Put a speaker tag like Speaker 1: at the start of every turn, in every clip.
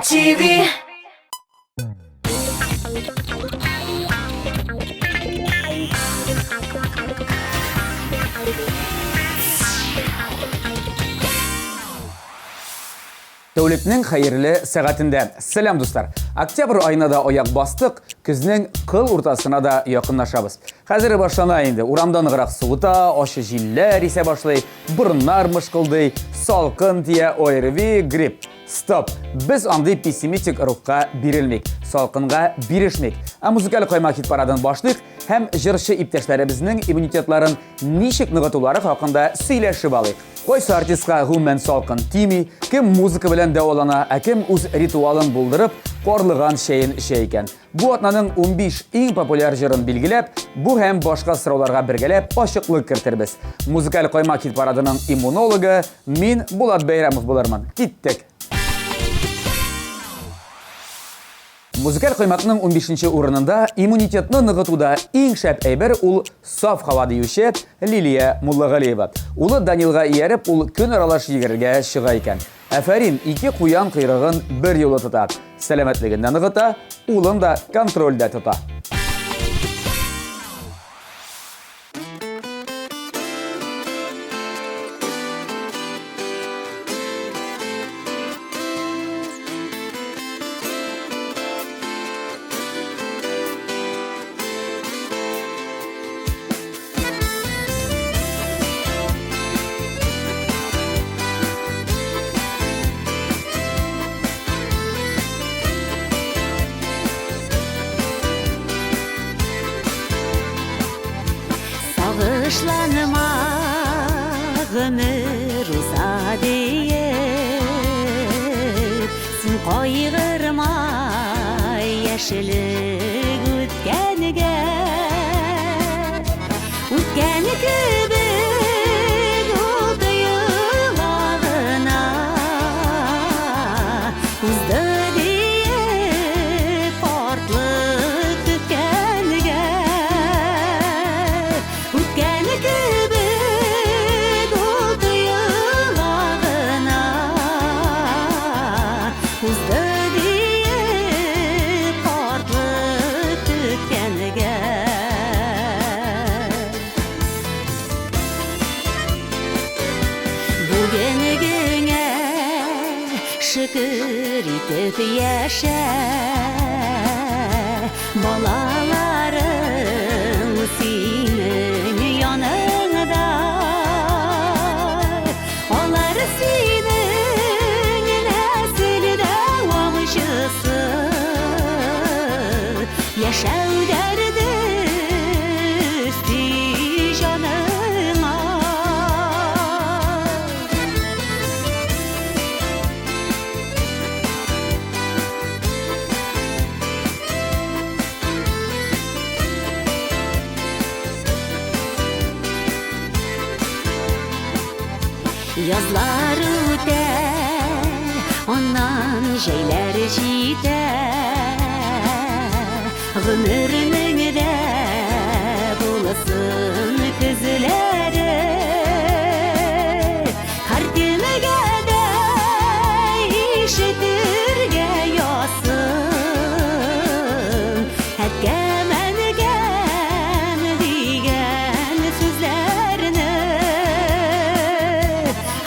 Speaker 1: TV.
Speaker 2: Тәүлекнең хәерле сәгатендә. Сәлам, дуслар! Октябрь аена да аяк бастык, көзнең кыл уртасына да якынлашабыз. Хәзер башлана инде. Урамда ныграк суыта, ачы җилләр исә башлый, борыннар мышкылдый, салкын тия, ОРВИ, грипп. Стоп! Без андый пессимистик рухка бирелмик, салкынга бирешмик. Ә музыкаль каймак хит-парадын башлыйк һәм җырчы иптәшләребезнең иммунитетларын ничек ныгытулары хакында сөйләшеп алыйк. Кайсы артистка гомумән салкын тими, кем музыка белән дәвалана, ә кем үз ритуалын булдырып, карлыган чәен эчә икән. Бу атнаның 15 иң популяр җырын билгеләп, бу һәм башка сорауларга бергәләп ачыклык кертербез. Музыкаль каймак хит-парадының иммунологы мин, Булат Бәйрәмов булырмын. Киттек! Музыкаль коймакның 15 урынында иммунитетны ныгытуда иң шәп әйбер ул саф һава диюче Лилия Муллагалиева. Улы Данилга ияреп, ул көн аралаш йөгерергә чыга икән. Афәрин, ике куян койрыгын бер юлы тота. Сәламәтлеген дә ныгыта, улын да контрольдә тота.
Speaker 3: Сагышланма, гомер уза диеп, Син кайгырма, яшьлек үткәнгә. Үткән кебек ул тоела гына, Узды диеп картлык көткәнгә. Үткән кебек ул тоела гына, Узды диеп картлык көткәнгә. Бүгенгеңә шөкер итеп яшә, Балаларың синең яныңда, Алар синең нәсел дәвамчысы. Яшәү дәрде өсти җаныңа. Язлар үтә, аннан җәйләр җитә. Гомернең дә булсын көзләре. Һәркемгә дә ишетергә язсын. Әткәм, әнкәм дигән сүзләрне.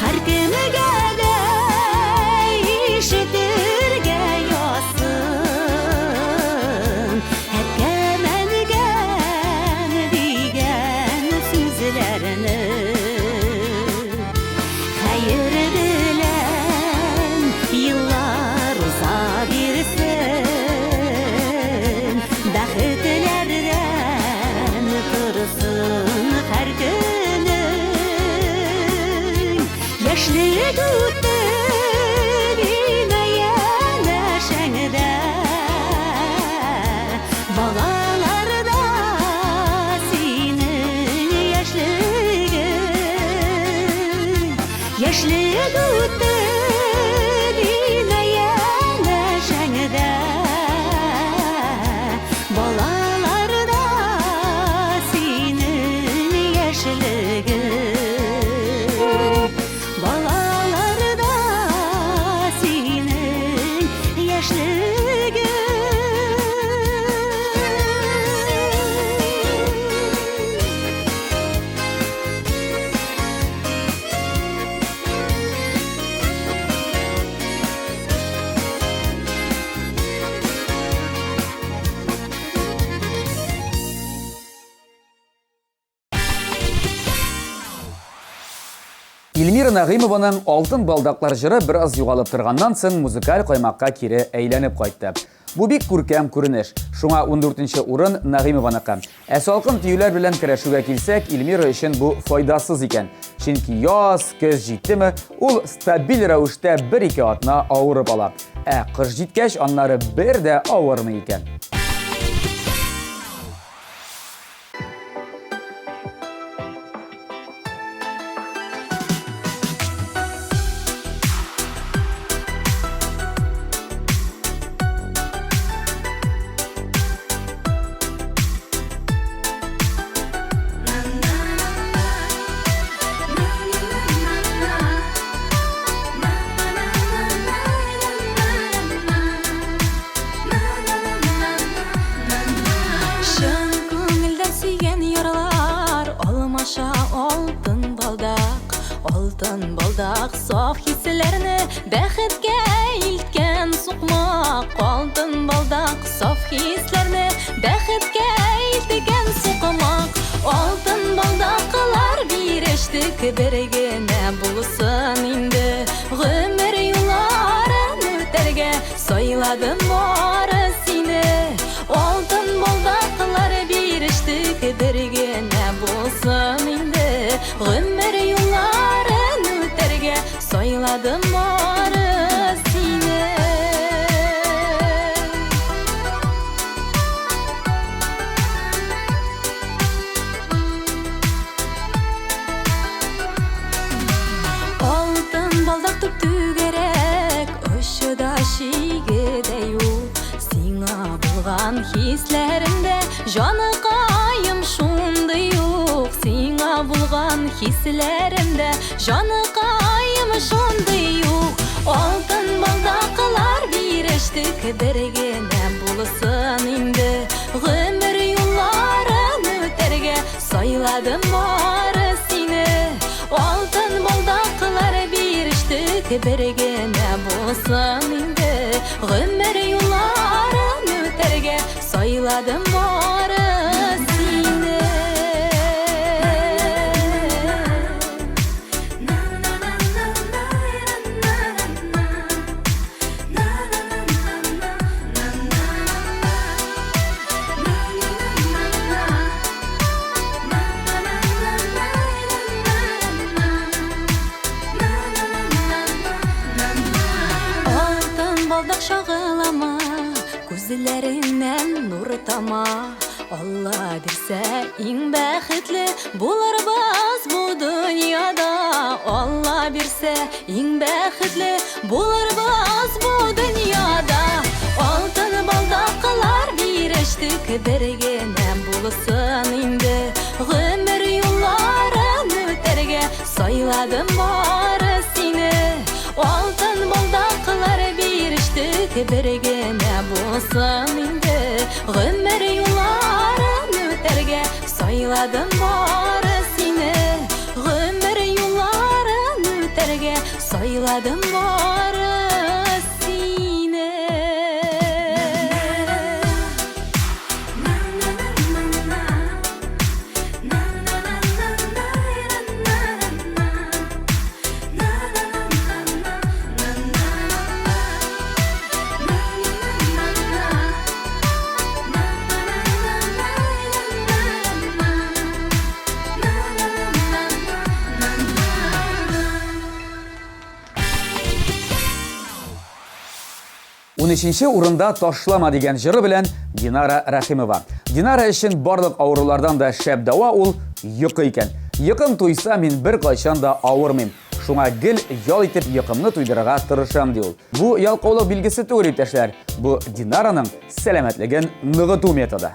Speaker 3: Һәркемгә дә ишетергә язсын. Әткәм, әнкәм
Speaker 2: Илмира Нәгыймованың Алтын балдаклар җыры бераз югалып торганнан соң музыкаль каймакка кире әйләнеп кайтты. Бу бик күркәм күренеш. Шуңа 14 нче урын Нәгыймованыкы. Ә салкын тиюләр белән көрәшүгә килсәк, Илмира өчен бу файдасыз икән. Чөнки яз, көз җиттеме, ул стабиль рәвештә бер-ике атна авырып ала. Ә кыш җиткәч, аннары бер дә авырмый икән.
Speaker 3: Чын күңелдән сөйгән ярлар Алмаша алтын балдак, алтын балдак Саф хисләрне бәхеткә илткән сукмак Алтын балдак, саф хисләрне бәхеткә илткән сукмак Алтын балдаклар бирештек бер генә булсын инде Гомер юлларын үтәргә Сайладым бары сине, алтын балдаклар бирештек бер генә булсын инде. Гомер юлларын үтәргә сайладым бары сине. Алтын балдак түп-түгәрәк, очы да чиге дә юк. Сиңа булган хисләремдә җаныкаем шундый юк. Сиңа булган хисләремдә җаныкаем шундый юк. Алтын балдаклар бирештек бер генә булсын инде. Гомер юлларын үтәргә Сайладым бары сине, алтын балдаклар бирештек бер генә булсын инде. Гомер юлларын үтәргә сайладым бары сине. Алтын балдак чагылама, күзләреңнән нур тама. Алла бирсә, иң бәхетле булырбыз бу дөньяда. Алла бирсә, иң бәхетле булырбыз бу дөньяда. Алтын балдаклар бирештек бер генә булсын инде. Гомер юлларын үтәргә сайладым бары сине. Алтын балдаклар бирештек бер генә булсын инде. Гомер юлларын үтәргә сайладым бары сине. Гомер юлларын үтәргә сайладым бары сине.
Speaker 2: Унөченче урында Ташлама дигән җыры белән Динара Рәхимова. Динара өчен барлык авырулардан да шәп дәва ул йокы икән. Йокым туйса, мин беркайчан да авырмыйм. Шуңа гел ял итеп йокымны туйдырырга тырышам, ди ул. Бу ялкаулык билгесе түгел, иптәшләр. Бу Динараның сәламәтлеген ныгыту методы.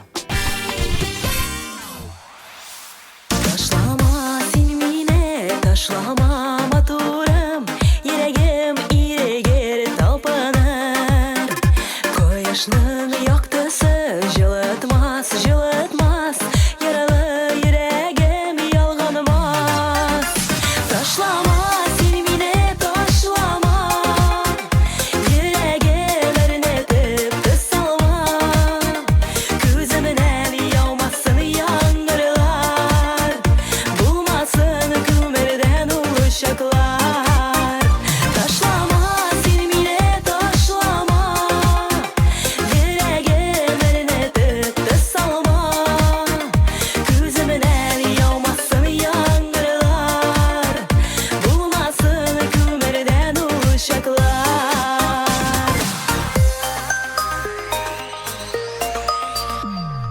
Speaker 3: Ташлама син мине, ташлама, матурым, Йөрәгем ирегер талпыныр. Кояшның яктысы җылытмас, җылытмас, Яралы йөрәгем ялганмас. Ташлама син мине, ташлама, Йөрәгем әрнетеп төс алма. Күземнән яумасын яңгырлар, Булмасын күмердән ул чаклар.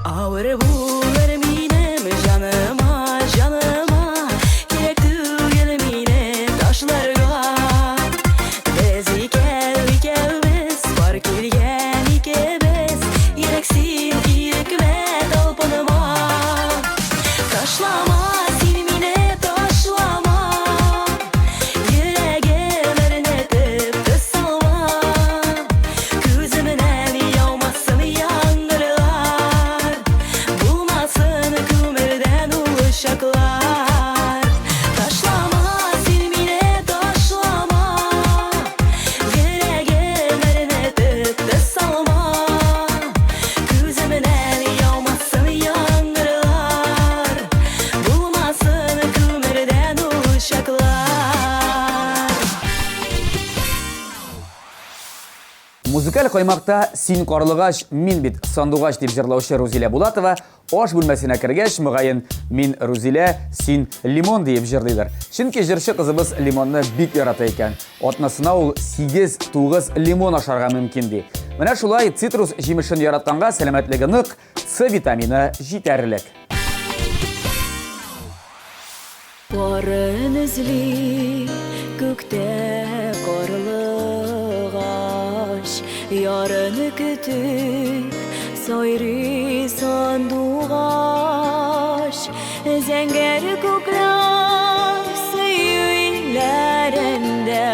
Speaker 3: Авыр булыр минем җаныма, җаныма, Кирәк түгел мине ташларга. Без икәү икәүбез, пар килгән икебез, Йөрәк син ирекмә талпынма. Ташлама син мине, ташлама, Йөрәгем әрнетеп тоз салма. Күземнән яумасын яңгырлар, Булмасын күмердән ул чаклар. Ташлама син мине, ташлама, Йөрәгем әрнетеп тоз салма. Күземнән яумасын яңгырлар, Булмасын күмердән ул чаклар.
Speaker 2: Музыкаль каймакта «Син карлыгач, мин бит сандугач» дип җырлаучы Рузилә Булатова аш бүлмәсенә кергәч, мөгаен, «Мин Рузилә, син лимон» диеп җырлыйдыр. Чөнки җырчы кызыбыз лимонны бик ярата икән. Атнасына ул 8-9 лимон ашарга мөмкин ди. Менә шулай цитрус җимешен яратканга сәламәтлеге нык, С витамины җитәрлек.
Speaker 3: Парын эзли күктә карлыгач, Ярын көтеп сайрый сандугач. Зәңгәр күкләр сөю илләрендә,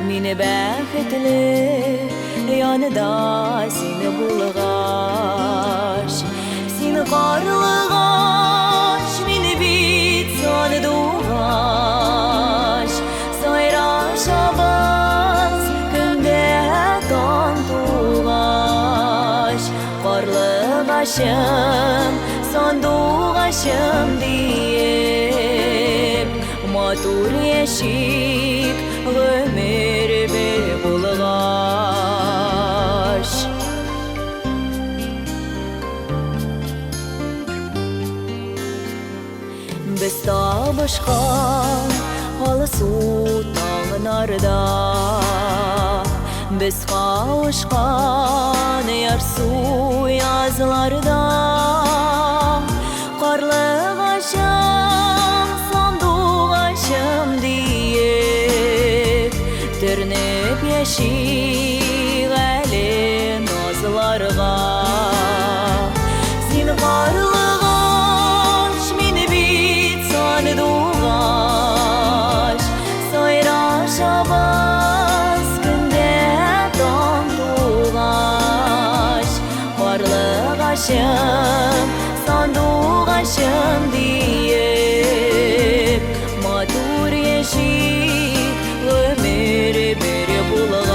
Speaker 3: Мин бәхетле янда син булгач. Син карлыгач, мин бит сандугач, Сайрашабыз көндә таң тугач. Карлыгачым, сандугачым диеп, Матур яшик гомер бер булгач. Без табышкан алсу таңнарда, Без кавышкан ярсу язларда, Карлыгачым, сандугачым диеп, Төренеп яшик әле назларга. Син карлыгач, мин бит сандугач, Сайрашабыз көндә таң тугач. Карлыгачым, сандугачым диеп, Матур яшик гомер бер булгач.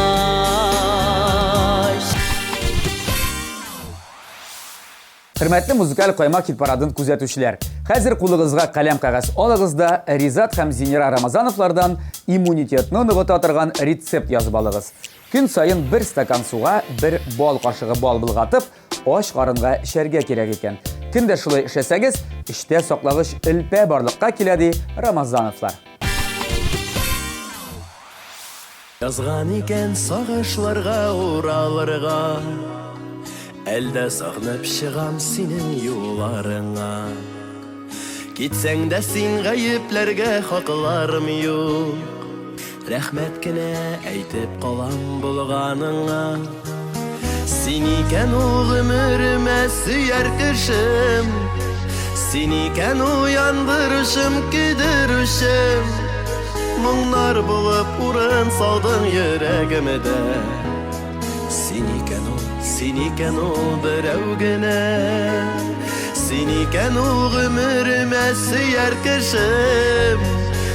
Speaker 2: Хөрмәтле музыкаль каймак хит-парадын күзәтүчеләр, хәзер кулыгызга каләм-кәгазь алыгыз да Ризат һәм Зинира Рамазановлардан иммунитетны ныгыта торган рецепт язып алыгыз. Көн саен бер стакан суга бер бал кашыгы бал болгатып, ач карынга эчәргә кирәк икән. Көн дә шулай эшләсәгез, эчтә саклагыч элпә барлыкка килә, ди Рамазановлар.
Speaker 1: Язган икән сагышларга уралырга, Әлдә сагынып чыгам синең юлларыңа. Китсәң дә син гаепләргә хакларым юк, Рәхмәт кенә әйтеп калам булганыңа. Син икән ул гомеремә сөяр кешем, Син икән ул яндыручым, көйдерүчем. Моңнар булып урын салдың йөрәгемдә. Син икән ул, син икән ул берәү генә. Син икән ул гомеремә сөяр кешем,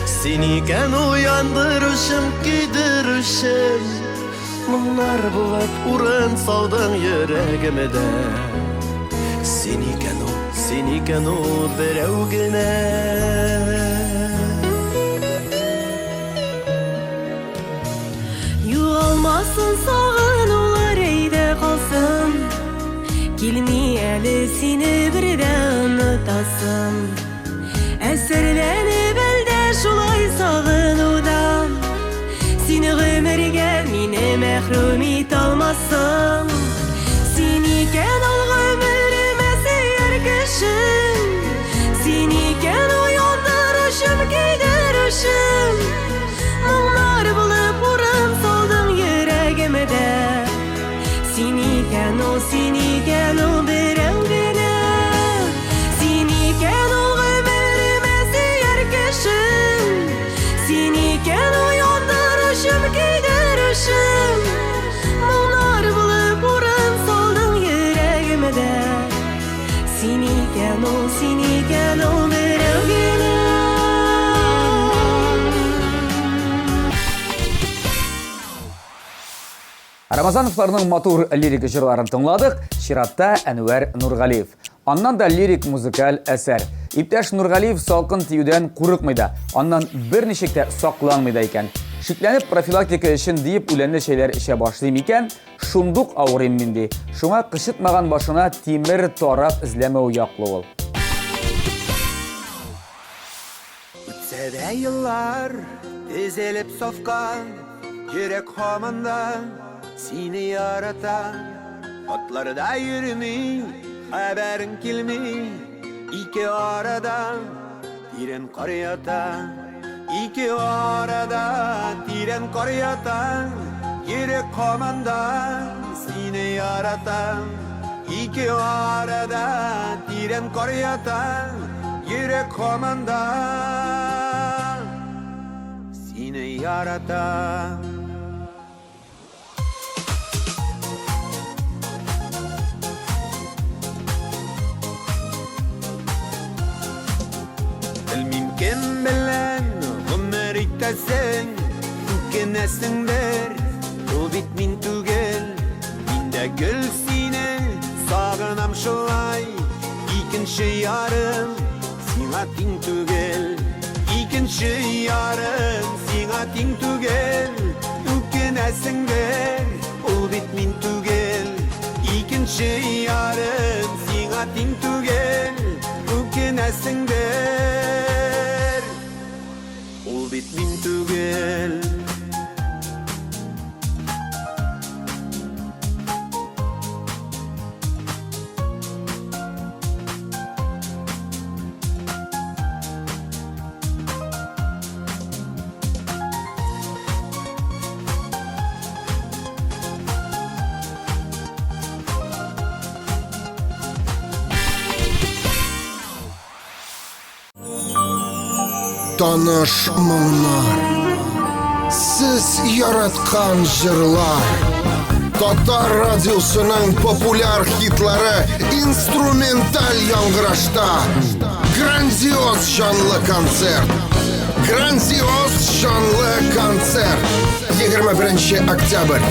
Speaker 1: Син икән ул яндыручым, көйдерүчем. Моңнар булып урын салдың йөрәгемдә. Син икән ул, син икән ул берәү генә.
Speaker 3: Югалмасын сагынулар, әйдә калсын, Килми әле сине бер дә онытасым. Әсәрләнеп әлдә шулай сагынудан, Син гомергә мине мәхрүм итә алмассың. Син икән ул гомер кешем. Син икән ул яндыручым, көйдерүчем. Моңнар булып урын салдың йөрәгемдә. Син икән ул, син икән ул берәү генә. Син икән ул гомеремә сөяр кешем. Син икән ул яндыручым, көйдерүчем. Моңнар булып урын салдың йөрәгемдә. Син икән ул, син икән ул берәү генә.
Speaker 2: Рамазановларның матур лирик җырларын тыңладык. Чиратта Әнвәр Нургалиев. Аннан да лирик музыкаль әсәр. Иптәш Нургалиев салкын тиюдән курыкмый да, аннан берничек тә сакланмый да икән. Шикләнеп профилактика өчен диеп үләнле чәйләр эчә башлыйм икән, шундук авырыйм мин ди. Шуңа кычытмаган башына тимер тарак эзләмәү яклы ул.
Speaker 4: Үтсә дә еллар, тезелеп сафка, Йөрәк һаман да сине ярата. Хатларда йөрми, хәбәрең килми, Ике арада тирән кар ята. Ике арада тирән кар ята, Йөрәк һаман да сине ярата. Ике арада тирән кар ята, Йөрәк һаман да сине ярата. Белмим кем белән гомер итәсең, Үкенәсеңдер, ул бит мин түгел. Мин дә гел сине сагынам шулай, Икенче ярым сиңа тиң түгел. Икенче ярым сиңа тиң түгел, Үкенәсеңдер, ул бит мин түгел. Икенче ярым сиңа тиң түгел, Үкенәсеңдер, ул бит мин түгел.
Speaker 5: Таныш моңнар, сез яраткан җырлар. Татар радиосының популяр хитлары инструменталь яңгырашта. Грандиоз җанлы концерт. Грандиоз җанлы концерт. 21 октябрь.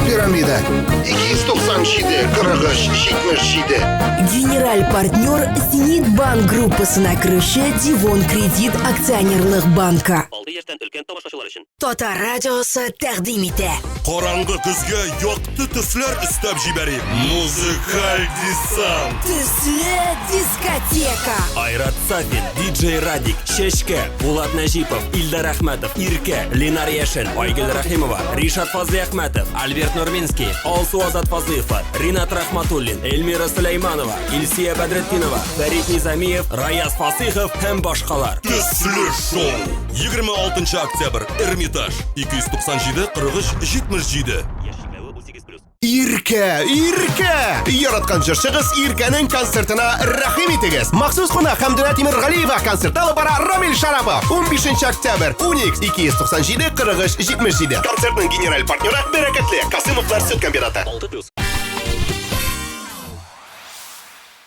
Speaker 5: Пирамида. 297 43 77.
Speaker 6: Генераль партнер Зенит Банк группасына керүче Дивон Кредит акционерлык банкы.
Speaker 7: 6 яшьтән өлкән тамашачылар өчен.
Speaker 6: Татар радиосы тәкъдим итә.
Speaker 8: Караңгы көзгә якты төсләр өстәп җибәрик. Музыкаль десант.
Speaker 6: Төсле дискотека.
Speaker 1: Айрат Сафин, диджей Радик, Чәчкә, Булат Нәҗипов, Илдар Әхмәтов, Иркә, Ленар Яшин, Айгөл Рәхимова, Ришат Фазлыәхмәтов, Альберт Нурминский, Алсу Азат Фазлыева, Ринат Рахматуллин, Эльмира Сөләйманова, Илсия Бәдретдинова, Фәрит Низамиев, Раяз Фасыйхов һәм башкалар.
Speaker 8: Төсле шоу. 26 октябрь, Эрмитаж, 297 43 77.
Speaker 7: Яшь чикләве 18+.
Speaker 5: Иркә, Иркә! Яраткан җырчыгыз Иркәнең концертына рәхим итегез. Махсус кунак Хәмдүнә Тимергалиева концерт алып бара Рамил Шарапов. 15 октябрь, Уникс 297 43 77. Концертның генераль партнеры Бәрәкәтле Касымовлар сөт комбинаты.
Speaker 7: 6+.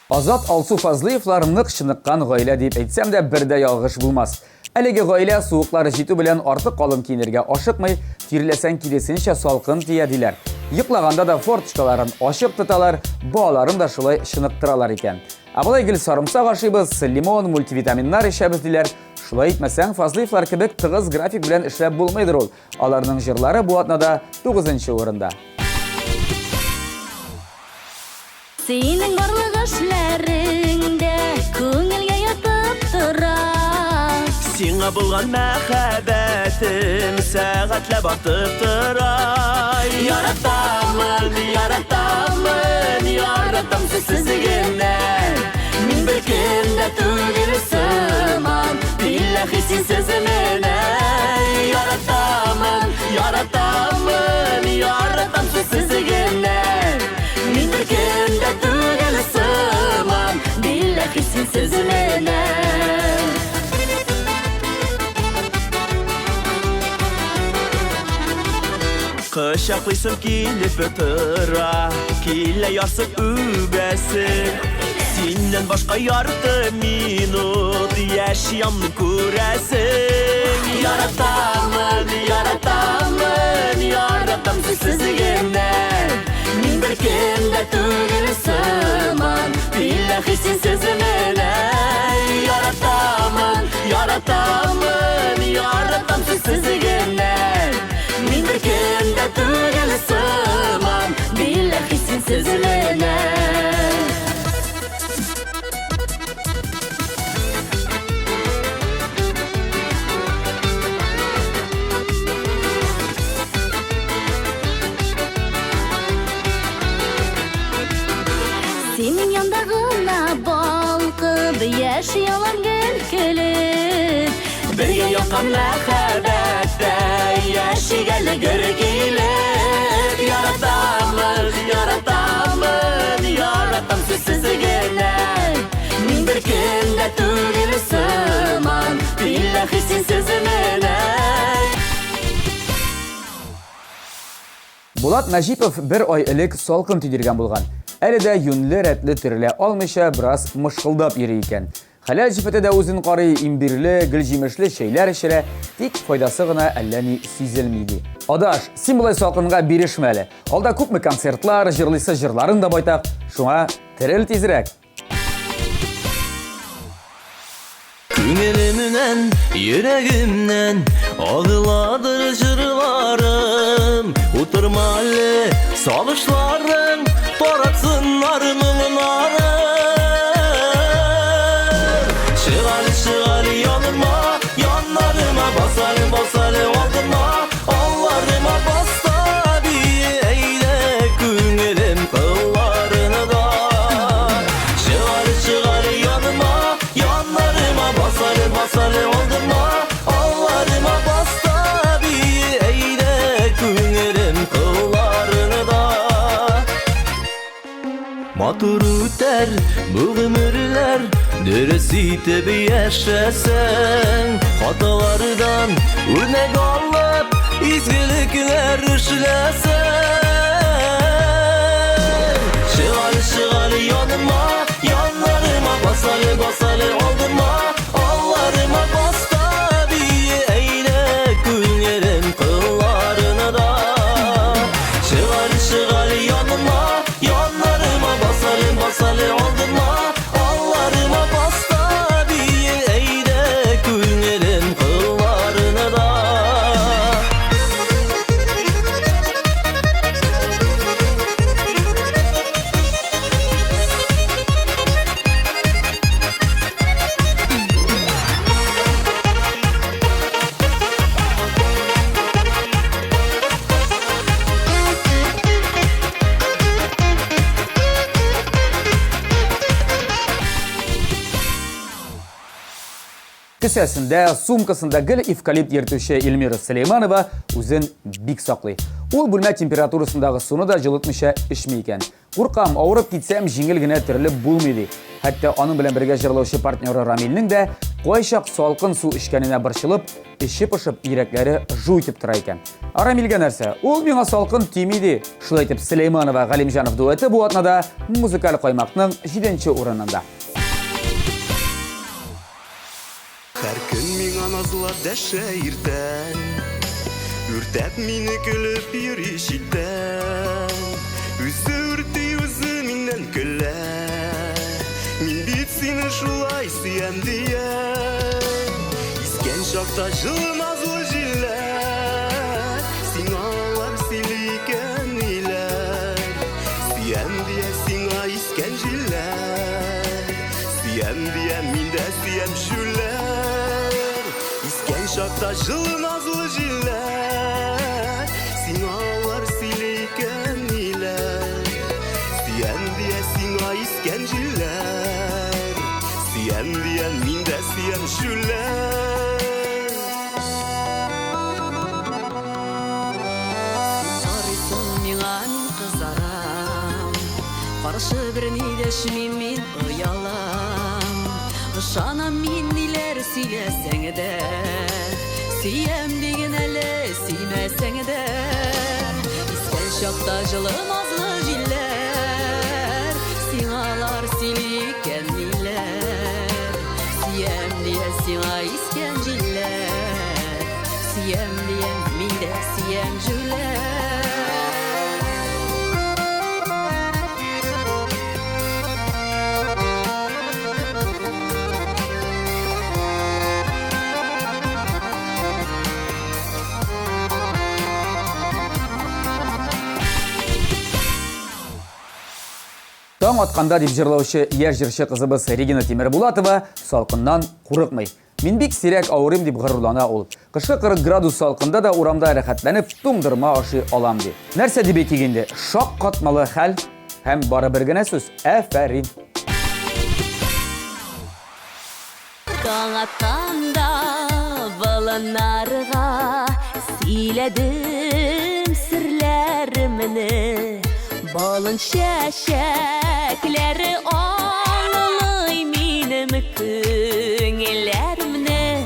Speaker 2: Азат Алсу Фазлыевлар нык чыныккан гаилә дип әйтсәм дә бер дә ялгыш булмас. Әлеге гаилә суыклар җитү белән артык калын киенергә ашыкмый, тирләсәң киресенчә салкын тия диләр. Йоклаганда да форточкаларын ачык тоталар, балаларын да шулай чыныктыралар икән. Ә болай гел сарымсак ашыйбыз, лимон, мультивитаминнар эчәбез диләр. Шулай итмәсәң, Фазлыевлар кебек тыгыз график белән эшләп булмыйдыр ул. Аларның җырлары бу атнада 9 урында.
Speaker 9: Синең барлык эшләрең дә күңелгә ятып тора.
Speaker 1: Сиңа булган мәхәббәтем сәгатьләп артып тора. Яратамын, яратамын, яратам сүзсез генә.
Speaker 9: Мин беркем дә түгел сыман, билләһи синсез менә. Яратамын, яратамын, яратам сүзсез генә. Мин беркем дә түгел сыман, билләһи синсез менә.
Speaker 10: Кочаклыйсым килеп тора, килә ярсып үбәсе. Синнән башка ярты минут яши алмыйм, күрәсең.
Speaker 9: Яратамын, яратамын, яратам сүзсез генә. Мин беркем дә түгел сыман, билләһи синсез менә. Яратамын, яратамын, яратам сүзсез генә. Мин беркем дә түгел сыман, билләһи синсез менә. Синең янда гына балкып яши алам гел көлеп. Бергә якын мәхәббәттә яшик әле гөр килеп. Яратамын, яратамын, яратам сүзсез генә. Мин беркем дә түгел сыман, билләһи синсез менә.
Speaker 2: Булат Нәҗипов бер ай элек салкын тидергән булган. Әле дә юньле рәтле терелә алмыйча бераз мышкылдап йөри икән. Хәләл җефете дә үзен карый, имбирле, гөлҗимешле чәйләр эчерә, тик файдасы гына әллә ни сизелми ди. Адаш, син болай салкынга бирешмә әле. Алда күпме концертлар, җырлыйсы җырларың да байтак, шуңа терел тизрәк.
Speaker 10: Күңелемнән, йөрәгемнән агыладыр җырларым. Утырма әле, сагышларың таратсыннар моңнарын. Чык әле, чык әле яныма, яннарыма, бас әле, бас әле алдыма, алларыма бас та бие, әйдә күңелем кылларына да. Чык әле, чык әле яныма, яннарыма, бас әле, бас әле алдыма, алларыма бас та бие, әйдә күңелем кылларына да. Матур үтәр бу гомерләр, дөрес итеп яшәсәң, хаталардан үрнәк алып, изгелекләр эшләсәң. Чык әле, чык әле яныма, яннарыма, бас әле, бас әле алдыма, алларыма бас та бие, әйдә күңелем кылларына да. Чык әле, чык әле яныма, яннарыма, бас әле, бас әле алдыма, алларыма бас та бие, әйдә күңелем кылларына да.
Speaker 2: Кесәсендә, сумкасында гел эвкалипт йөртүче Эльмира Сөләйманова үзен бик саклый. Ул бүлмә температурасындагы суны да җылытмыйча эчми икән. Куркам, авырып китсәм, җиңел генә терелеп булмый ди. Хәтта аның белән бергә җырлаучы партнеры Рамилнең дә кайчак салкын су эчкәненә борчылып, эче пошып, йөрәкләре жу итеп тора икән. Ә Рамилгә нәрсә? Ул миңа салкын тими ди. Шулай итеп, Сөләйманова Галимҗанов дуэты бу атнада музыкаль каймакның 7 урынында.
Speaker 4: Һәр көн миңа назлап дәшә иртән, үртәп мине көлеп йөри читтән. Үзе үрти, үзе миннән көлә, мин бит сине шулай сөям дия. Искән чакта җылы назлы җилләр, сиңа алар сөйли икән ниләр. Сөям дия сиңа искән җилләр, сөям дия мин дә сөям шүләр. Искән чакта җылы назлы җилләр, сиңа алар сөйли икән ниләр. Сөям дия сиңа искән җилләр, җүләр.
Speaker 3: Карыйсың миңа, мин кызарам. Каршы берни дәшмим, мин оялам. Ышанам мин ниләр сөйләсәң дә. Сөям диген әле, сөймәсәң дә. Искән чакта җылы назлы җилләр, сиңа алар сөйли икән ниләр. Сөям дия сиңа искән җилләр, сөям диям мин дә сөям җүләр.
Speaker 2: Таң атканда дип җырлаучы яшь җырчы кызыбыз Регина Тимербулатова салкыннан курыкмый. Мин бик сирәк авырыйм дип горурлана ул. Кышкы 40 градус салкында да урамда рәхәтләнеп туңдырма ашый алам ди. Нәрсә дип әйтик инде, шаккатмалы хәл һәм бары бер генә сүз, афәрин!
Speaker 3: Таң атканда болыннарга сөйләдем серләремне. Болын чәчәкләре аңлый минем күңелләремне.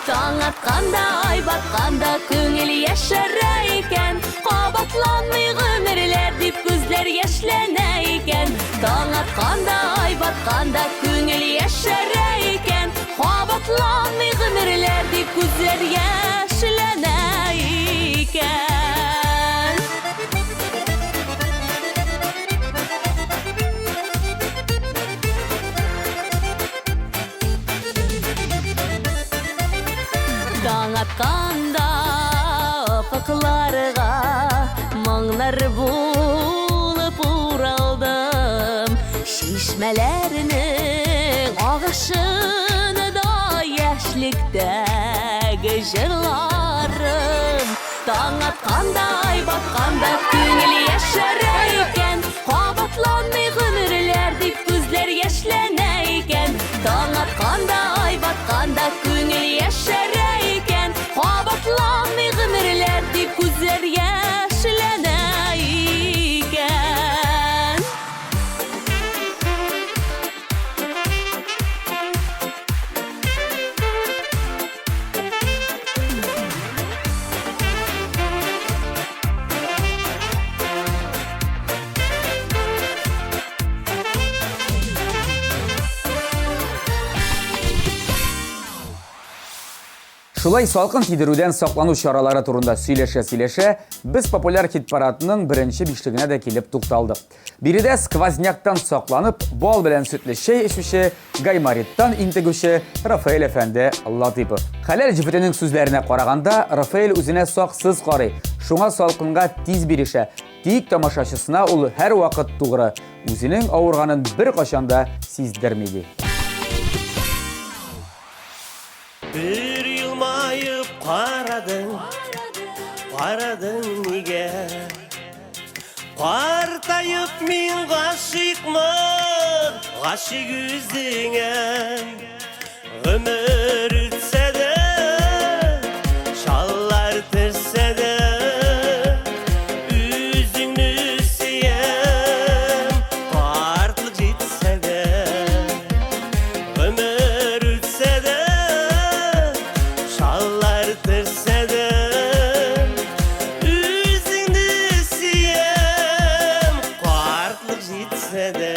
Speaker 3: Таң атканда, ай батканда күңел яшәрә икән. Кабатланмый гомерләр дип күзләр яшьләнә икән. Таң атканда, ай батканда күңел яшәрә икән. Кабатланмый гомерләр дип күзләр яшьләнә икән. Таң атканда офыкларга моңнар булып уралдым. Чишмәләрнең агышында яшьлектәге җырларым. Таң атканда, ай батканда күңел яшәрә икән. Кабатланмый гомерләр дип күзләр яшьләнә икән. Таң атканда, ай батканда күңел яшәрә икән. Кабатланмый гомерләр дип күзләр яшьләнә икән.
Speaker 2: Шулай салкын тидерүдән саклану чаралары турында сөйләшә-сөйләшә, без популяр хит-парадның беренче бишлегенә дә килеп тукталдык. Биредә сквозняктан сакланып, бал белән сөтле чәй эчүче, гаймориттан интегүче Рафаэль әфәнде Латыйпов. Хәләл җефетенең сүзләренә караганда, Рафаэль үзенә саксыз карый, шуңа салкынга тиз бирешә. Тик тамашачысына ул һәрвакыт тугры, үзенең авырганын беркайчан да сиздерми ди.
Speaker 10: Бер елмаеп карадың, карадың нигә? Картаеп мин гашыйкмын, гашыйк үзеңә. Гомер үтсә дә, чаллар төшсә дә, үзеңне сөям, картлык җитсә дә. Гомер үтсә дә, чаллар төшсә дә, үзеңне сөям, картлык җитсә дә.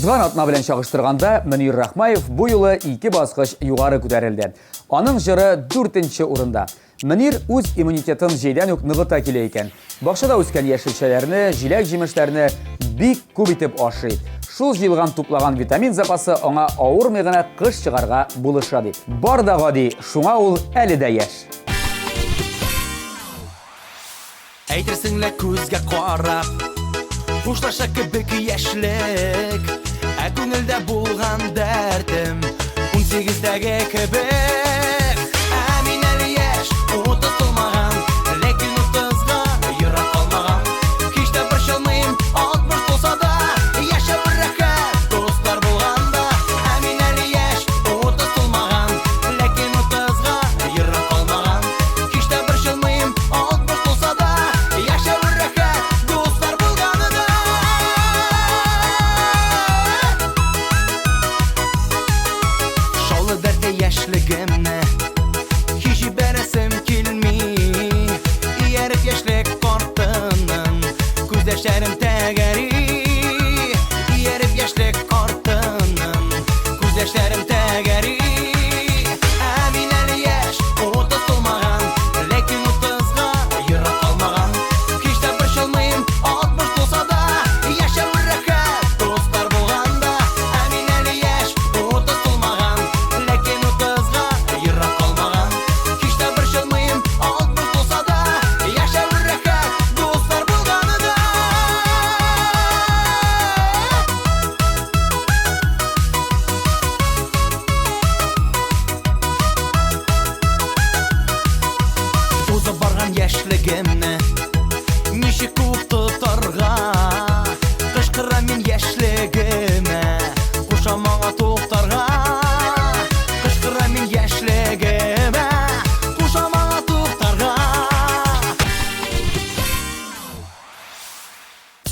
Speaker 2: Узган атна белән чагыштырганда, Мөнир Рахмаев бу юлы ике баскыч югары күтәрелде. Аның җыры дүртенче урында. Мөнир үз иммунитетын җәйдән үк ныгыта килә икән. Бакчада үскән яшелчәләрне, җиләк-җимешләрне бик күп итеп ашый. Шул җыелган туплаган витамин запасы аңа авырмый гына кыш чыгарга булыша ди. Бар да гади, шуңа ул әле дә яшь.
Speaker 11: Әйтерсең лә күзгә карап Хушлаша кебек яшьлек Ә күңелдә булган дәртем Унсигездәге кебек Ә мин әле яшь, утыз тулмаган Ләкин утызга ерак калмаган Һич тә борчылмыйм, алтмыш тулса да Яшәү рәхәт, дуслар булганда Ә мин әле яшь, утыз тулмаган Ләкин утызга ерак калмаган Һич тә борчылмыйм, 60 тулса да, яшәү рәхәт, дуслар булганына. Шаулы дәртле яшьлегемне һич җибәрәсем килми. Ияреп яшьлек картының күз яшьләрем тәгәри. Ияреп яшьлек картының күз яшьләрем тәгәри. Ә мин әле яшь, утыз тулмаган, ләкин утызга ерак калмаган. Һич тә борчылмыйм, 60 тулса да, яшәү рәхәт, дуслар булганда. Ә мин әле яшь, утыз тулмаган, ләкин утызга ерак калмаган. Һич тә борчылмыйм, 60 тулса да, яшәү рәхәт, дуслар булганында. Узып барган яшьлегемне ничек куып тотарга? Кычкырам мин яшьлегемә, кушам аңа туктарга. Кычкырам мин яшьлегемә, кушам аңа туктарга.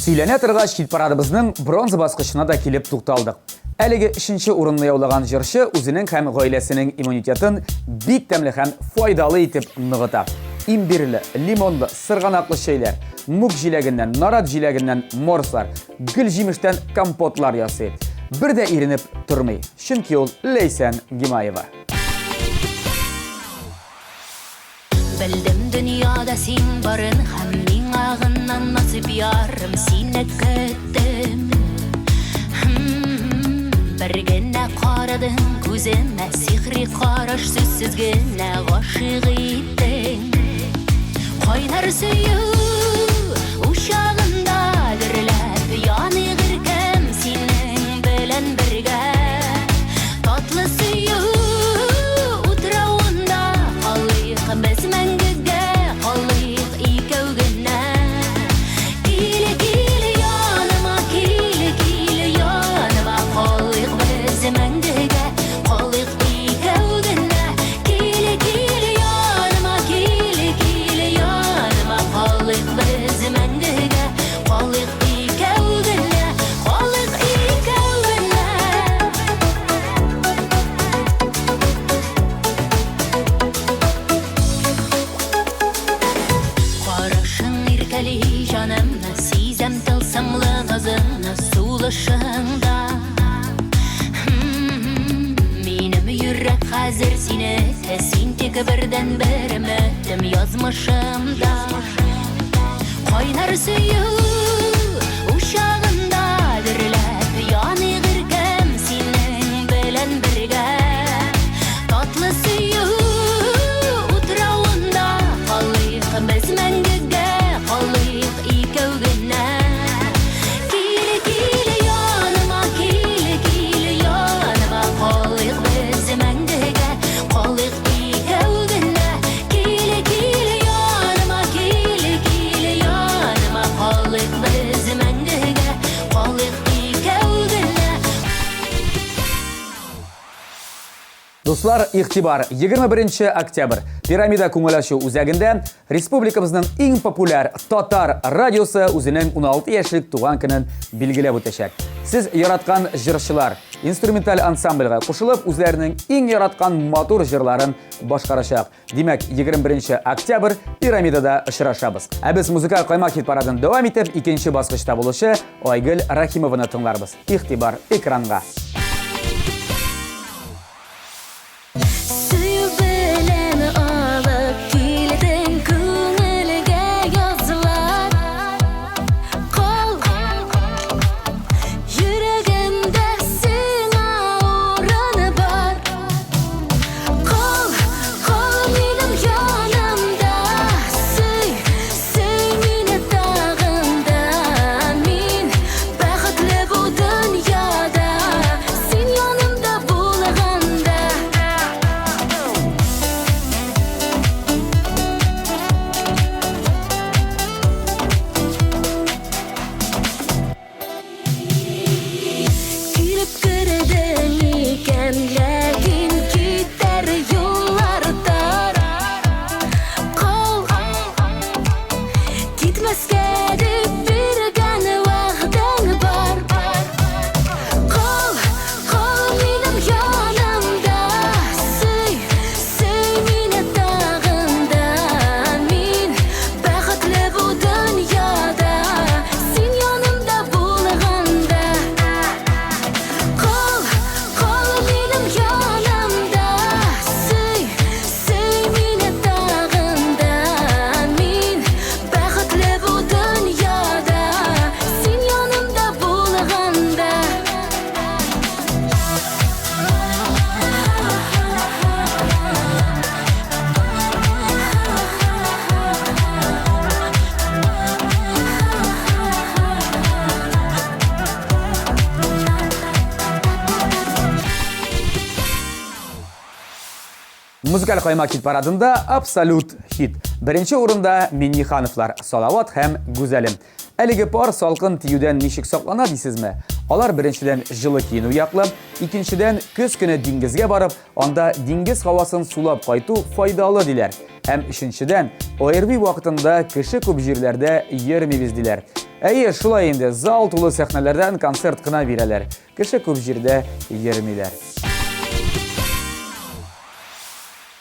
Speaker 2: Сөйләнә торгач, хит-парадыбызның бронза баскычына да килеп тукталдык. Әлеге өченче урынны яулаган җырчы үзенең һәм гаиләсенең иммунитетын бик тәмле һәм файдалы итеп ныгыта. Имбирле, лимонлы, сырганаклы чәйләр, мүк җиләгеннән, нарат җиләгеннән морслар, гөл җимештән компотлар ясый. Бер дә иренеп тормый, чөнки ул Ләйсән Гимаева.
Speaker 3: Белдем дөньяда син барын һәм миңа гына насыйп ярым сине көттем. Бер генә карадың күземә, сихри караш сүзсез генә гашыйк иттең. Кайнар сөю учагында дөрләп яныйк иркәм синең белән бергә. Татлы сөю утравында калыйк без мәңгегә, калыйк икәү генә. Кил, кил яныма, кил, кил яныма, калыйк без мәңгегә, калыйк икәү генә. Кил, кил яныма, кил, кил яныма, калыйк без мәңгегә, калыйк икәү генә, калыйк икәү генә. Карашың иркәли җанымны, сизәм тылсымлы назыңны сулышыңда. Минем йөрәк хәзер синеке, син тик бердәнбер өметем язмышымда. Кайнар сөю учагында дөрләп яныйк иркәм синең белән бергә. Татлы сөю утравында калыйк без мәңгегә, калыйк икәү генә. Кил, кил яныма, кил, кил яныма, калыйк без мәңгегә, калыйк икәү генә. Кил, кил яныма, кил, кил яныма, калыйк
Speaker 2: Дуслар, игътибар! 21 октябрь Пирамида күңел ачу үзәгендә республикабызның иң популяр татар радиосы үзенең 16 яшьлек туган көнен билгеләп үтәчәк. Сез яраткан җырчылар инструменталь ансамбльгә кушылып, үзләренең иң яраткан матур җырларын башкарачак. Димәк, 21 октябрь Пирамидада очрашабыз. Ә без музыкаль каймак хит парадын дәвам итеп, икенче баскычта булучы Айгөл Рахимованы тыңларбыз. Игътибар экранга!
Speaker 3: Сөю белән алып килдең күңелгә язлар. Кал, йөрәгемдә сиңа урын бар. Кал, кал минем янымда. Сөй, сөй мине тагын да. Мин бәхетле бу дөньяда. Син янымда булганда. Килеп кердең икән, ләкин китәр юллар тар. Кал, китмәскә дип биргән вәгъдәң бар. Кал, кал минем янымда. Сөй, сөй мине тагын да. Мин бәхетле бу дөньяда. Син янымда булганда. Кал, кал минем янымда. Сөй, сөй мине тагын да. Мин бәхетле бу дөньяда. Син янымда булганда.
Speaker 2: Музыкаль каймак хит парадында абсолют хит. Беренче урында Миннихановлар, Салават һәм Гүзәлем. Әлеге пар салкын тиюдән ничек саклана дисезме? Алар беренчедән җылы киенү яклы, икенчедән көз көне диңгезгә барып, анда диңгез һавасын сулап кайту файдалы диләр. Һәм өченчедән, ОРВИ вакытында кеше күп җирләрдә йөрмибез диләр. Әйе, шулай инде, зал тулы сәхнәләрдән концерт кына бирәләр. Кеше күп җирдә йөрмиләр.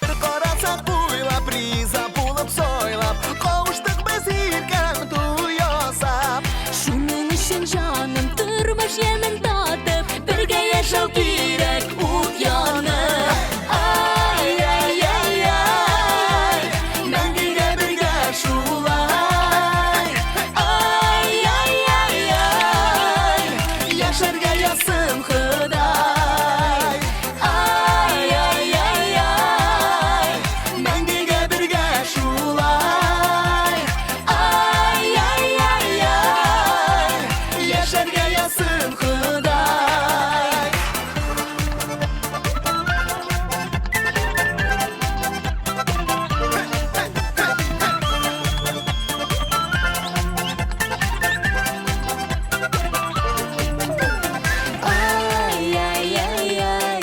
Speaker 11: Бер карасак буйлап, риза булып сайлап, кавыштык без иркәм туй ясап.
Speaker 3: Шуның өчен җаным тормыш ямен татып, бергә яшәү кирәк ут янып.
Speaker 11: Ай-яй-яй-яй, мәңгегә бергә шулай. Ай-яй-яй-яй, яшәргә язсын Ходай. Ай-яй-яй-яй, мәңгегә бергә шулай. Ай-яй-яй-яй, яшәргә язсын Ходай.
Speaker 3: Ай-яй-яй-яй,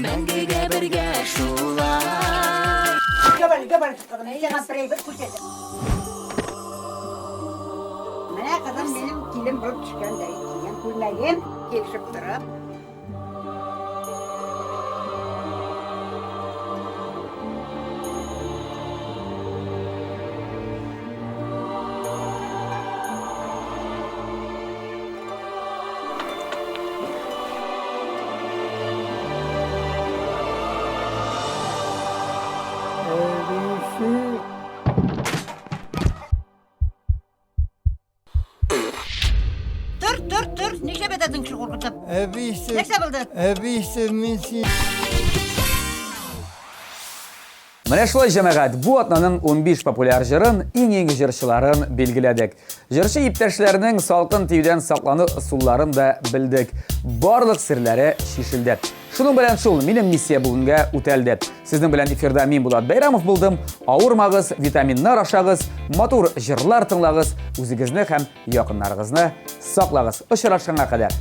Speaker 3: мәңгегә бергә шулай.
Speaker 12: Менә кызым минем килен булып төшкәндәй кигән күлмәгем килешеп тора. Тор, тор, тор. Нишләп ятасың кеше куркытып?
Speaker 13: Әбисе.
Speaker 12: Нәрсә булды?
Speaker 13: Әбисе, мин син.
Speaker 2: Менә шулай, җәмәгать, бу атнаның 15 популяр җырын, иң-иң җырчыларын билгеләдек. Җырчы иптәшләрнең салкын тиюдән саклану ысулларын да белдек. Барлык серләре чишелде. Шуның белән шул, минем миссия бүгенгә үтәлде. Сезнең белән эфирда мин Булат Бәйрамов булдым. Авырмагыз, витаминнар ашагыз, матур җырлар тыңлагыз, үзегезне һәм якыннарыгызны саклагыз. Очрашканга кадәр.